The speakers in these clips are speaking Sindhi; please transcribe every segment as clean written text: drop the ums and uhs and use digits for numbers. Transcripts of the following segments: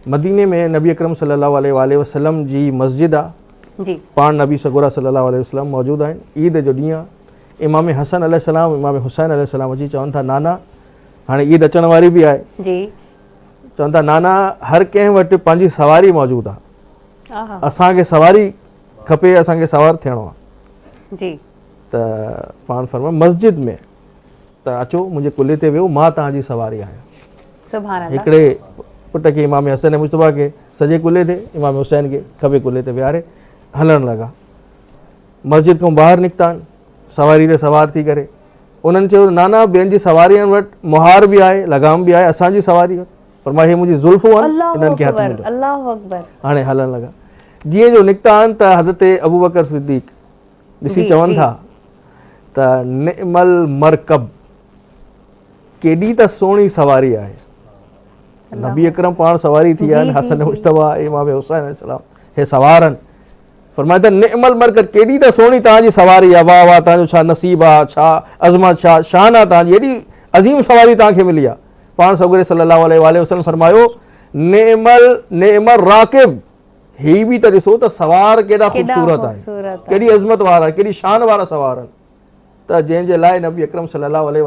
مديني ۾ نبي اڪرم صلي الله عليه واٰله وسلم جي مسجد آ جي. پاڻ نبي سڳورا صلي الله عليه وسلم موجود آهن عيد جو ڏينهن آ امام حسن عليه السلام امام حسين عليه السلام اچي چون ٿا نانا هاڻي عيد اچڻ واري به آهي جي. چون ٿا نانا هر ڪنهن وٽ پنهنجي سواري موجود آ اسان کي سواري کپي اسان کي سوار ٿيڻو آ جي. ته پاڻ فرمايو مسجد ۾ ته اچو منهنجي ڪلهي تي ويهو مان توهان جي سواري آهيان. سبحان الله. هڪڙي پٽ کي امام حسن مجتبيٰ کي سڄي ڪلهي تي امام حسين کي کٻي ڪلهي تي ويهاري هلڻ لڳا. مسجد کان ٻاهر نڪتا آهن سواري تي سوار ٿي ڪري انهن چيو نانا ٻين جي سوارين وٽ مهار به آهي لگام به آهي اسان جي سواري وٽ فرمايو هي منهنجي زلفون آهن انهن کي هٿ ۾ ڏيو. الله اڪبر. هاڻي هلڻ لڳا جيئن جو نڪتا آهن ته حضرت ابوبڪر صديق ڏسي چون ٿا ته نعم المرڪب ڪيڏي ته سهڻي سواري آهي نبي اڪرم پاڻ سواري ٿي آهن حسن مجتبيٰ امام حسين عليه السلام هي سوار آهن فرمائي ته نعم المرڪب ڪيڏي ته سهڻي توهان جي سواري آهي واهه واهه توهان جو ڇا نصيب آهي ڇا عظمت ڇا شان آهي توهان جي ايڏي عظيم سواري توهان کي ملي آهي پاڻ سڳوري صلي الله عليه واٰله وسلم فرمايو نعم نعم الراڪب هي به ته ڏسو ته سوار ڪيڏا خوبصورت آهن، ڪيڏي عظمت وارا، ڪيڏي شان وارا سوار آهن ته جنهن جي لاء نبي اڪرم صلي الله عليه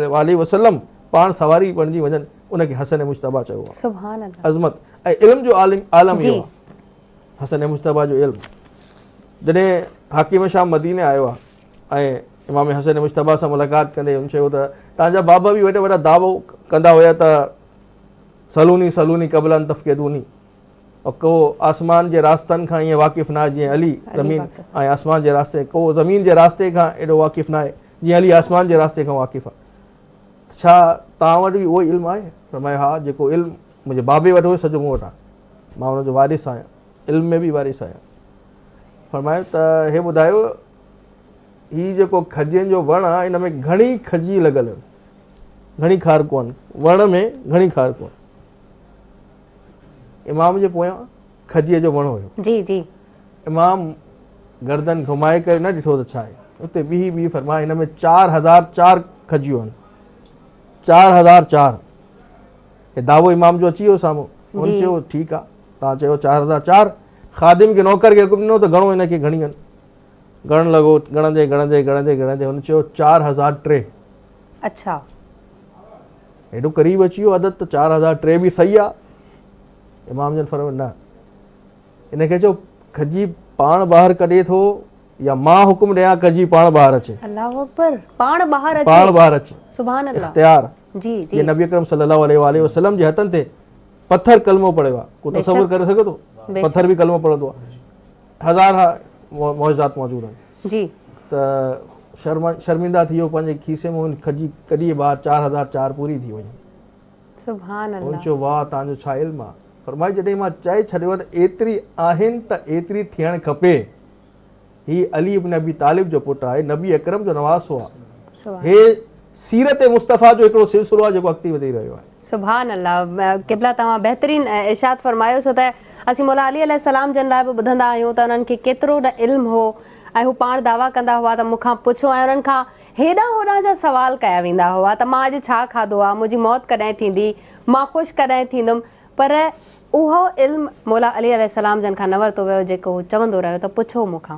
واٰله وسلم پاڻ سواري بڻجي وڃن ان کي حسن مجتبيٰ چيو آهي. سبحان الله. عظمت ۽ علم جو عالم عالم اهو آهي حسن مجتبيٰ جو علم. جڏهن حاڪم شام مديني آيو آهي ۽ امام حسن مجتبيٰ سان ملاقات ڪندي هن چيو ته توهان جا بابا به وڏا وڏا دعوو ڪندا هيا ته سلوني سلوني قبل ان تفقدوني ۽ ڪو آسمان جي راستن کان ائين واقف ناهي جيئن علي زمين ۽ آسمان جي راستي ڪو زمين جي راستي کان ايڏو واقف ناهي جيئن علي آسمان جي راستي کان واقف آهي ڇا توهان وٽ به اهو علم آهي فرمايو ها جيڪو علم منهنجي بابي وٽ هو سڄو مون وٽ آهي مان ان جو وارث آهيان علم ۾ به وارث آهيان فرمايو ته هي ٻڌايو هي جيڪو کجين جو وڻ آهي ان ۾ گهڻي کجي لڳل آهن گهڻي کارڪون آهن وڻ ۾ گهڻي کارڪون امام جي پويان کجيء جو وڻ هيو. جي جي. امام گردن گهمائي ڪري نه ڏٺو ته ڇا آهي. اتي بيهي بيهي فرمايو هن ۾ 4004 کجيون آهن. 4004. هي دعوو امام جو اچي ويو سامهون. هن چيو ٺيڪ آ توهان چيو 4004. خادم کي نوڪر کي حڪم ڏنو ته گهڻو هن کي گهڻي آهن. گهڻڻ لڳو گهڻندي گهڻندي گهڻندي گهڻندي هن چيو 4003. اڇا. ايڏو قريب اچي ويو عدد ته 4003 به صحيح آ. امام جن فرمايو نه ان کي چئو کجي پاڻ ٻاهر ڪڍي ٿو يا مان حڪم ڏيان کجي پاڻ ٻاهر اچي. الله اڪبر پاڻ ٻاهر اچي. پاڻ ٻاهر اچي. سبحان الله. اختيار. جي جي. جي نبي اڪرم صلي الله عليه واٰله وسلم جي هٿن تي پٿر ڪلمو پڙهيو آ ڪو تصور ڪري سگهي ٿو پٿر به ڪلمو پڙهندو آ هزارها معجزات موجود آهن. جي. ته شرم شرمنده ٿي ويو پنهنجي کيسي مان کجي ڪڍي ٻاهر 4004 پوري ٿي وئي. سبحان الله. هن چيو واهه توهان جو ڇا علم آ. فرمائي جڏهن مان چئي ڇڏيو ته ايتري آهن ته ايتري ٿيڻ کپي. هي علي ابن ابي طالب جو پٽ آهي نبي اڪرم جو نواسو آ. هي سيرت مصطفيٰ جو هڪڙو سلسلو آهي جيڪو اڳتي وڌي رهيو آهي. سبحان الله قبلا توهان بهترين ارشاد فرمايو ڇو ته اسين مولا علي عليه السلام جن لاء به ٻڌندا آهيون ته انهن کي ڪيترو نه علم هو ۽ هو پاڻ دعويٰ ڪندا هئا ته مون کان پڇو ۽ انهن کان هيڏانهن هوڏانهن جا سوال ڪيا ويندا هئا ته مان اڄ ڇا کاڌو آهي منهنجي موت ڪڏهن ٿيندي مان خوش ڪڏهن ٿيندم پر اهو علم مولا علي عليه السلام جن کان نه ورتو ويو جيڪو هو چوندو رهيو ته پڇو مون کان.